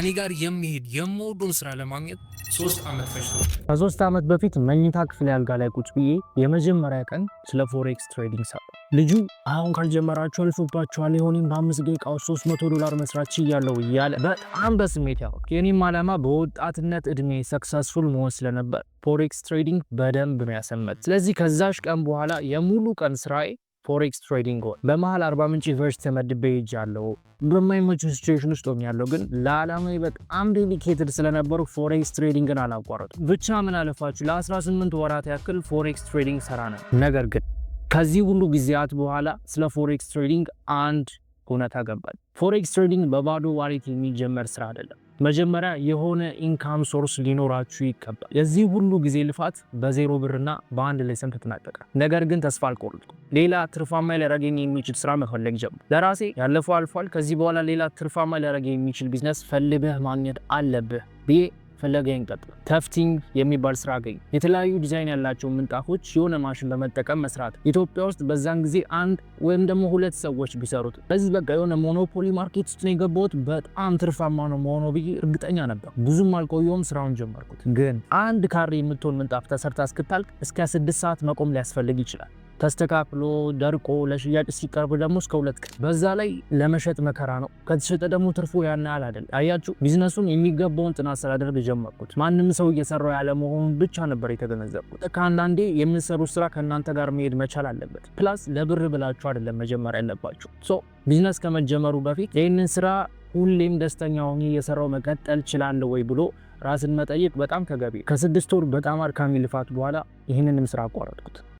ከኔ ጋር የሚሄድ የምወደውን ስራ ለማግኘት 3 ዓመት ፈጅቶ ከ3 ዓመት በፊት መኝታ ክፍል አልጋ ላይ ቁጭ ብዬ የመጀመሪያ ቀን ስለ forex trading ሰማ። ልጁ አሁን ካልጀመራችሁ አልፎባችኋል፣ የሆኔም በ5 ደቂቃ ውስጥ 300 ዶላር መስራት ችያለሁ እያለ በጣም በስሜት ያው የኔም ዓላማ በወጣትነት እድሜ successful መሆን ስለነበር forex trading በደንብ ነው ያሰመጥ። ስለዚህ ከዛሽ ቀን በኋላ የሙሉ ቀን ስራዬ forex trading ሆነ። በመሀል አርባ ምንጭ ዩኒቨርሲቲ ተመድቤ ሄጃለሁ። በማይመቹ situation ውስጥ ሆኛለሁ፣ ግን ለዓላማዬ በጣም dedicated ስለነበሩ forex trading ን አላቋረጥኩም። ብቻ ምን አለፋችሁ ለ18 ወራት ያክል forex trading ሰራ ነበር። ነገር ግን ከዚህ ሁሉ ጊዜያት በኋላ ስለ forex trading አንድ እውነታ ገባኝ። Forex trading በባዶ wallet የሚጀመር ስራ አይደለም። መጀመሪያ የሆነ income source ሊኖራችሁ ይገባል። የዚህ ሁሉ ጊዜ ልፋት በዜሮ ብርና በአንድ lesson ተጠናቀቀ። ነገር ግን ተስፋ አልቆረጥኩም። ሌላ ትርፋማ ሊያደርገኝ የሚችል ስራ መፈለግ ጀመርኩ። ለራሴ ያለፈው አልፏል፣ ከዚህ በኋላ ሌላ ትርፋማ ሊያደርገኝ የሚችል ቢዝነስ ፈልገህ ማግኘት አለብህ ብዬ ፍለጋዬን ቀጠልኩ። Tufting የሚባል ስራ አገኘሁ። የተለያዩ ዲዛይን ያላቸው ምንጣፎች የሆነ ማሽን በመጠቀም መስራት። ኢትዮጵያ ውስጥ በዛን ጊዜ አንድ ወይም ደግሞ ሁለት ሰዎች ቢሰሩት፣ በዚህ በቃ የሆነ monopoly market ውስጥ ነው የገባሁት። በጣም ትርፋማ ነው መሆኑ ብዬ እርግጠኛ ነበር። ብዙም አልቆየሁም፣ ስራውን ጀመርኩት። ግን አንድ ካሬ የምትሆን ምንጣፍ ተሰርታ እስክታልቅ እስከ 6 ሰዓት መቆም ሊያስፈልግ ይችላል። ተስተካክሎ ደርቆ ለሽያጭ ሲቀርብ ደግሞ እስከ 2 ቀን። በዛ ላይ ለመሸጥ መከራ ነው። ከተሸጠ ደግሞ ትርፉ ያን ያህል አይደለም። አያችሁ፣ ቢዝነሱን የሚገባውን ጥናት ሳላደርግ ጀመርኩት። ማንም ሰው እየሰራው ያለ መሆኑን ብቻ ነበር የተገነዘብኩት። ከአንዳንዴ የምትሰሩት ስራ ከእናንተ ጋር መሄድ መቻል አለበት። Plus ለብር ብላችሁ አይደለም መጀመር ያለባችሁ። So ቢዝነስ ከመጀመሩ በፊት ይህንን ስራ ሁሌም ደስተኛ ሆኜ እየሰራው መቀጠል እችላለሁ ወይ ብሎ ራስን መጠየቅ በጣም ተገቢ። ከ6 ወር በጣም አድካሚ ልፋት በኋላ ይህንንም ስራ አቋረጥኩት።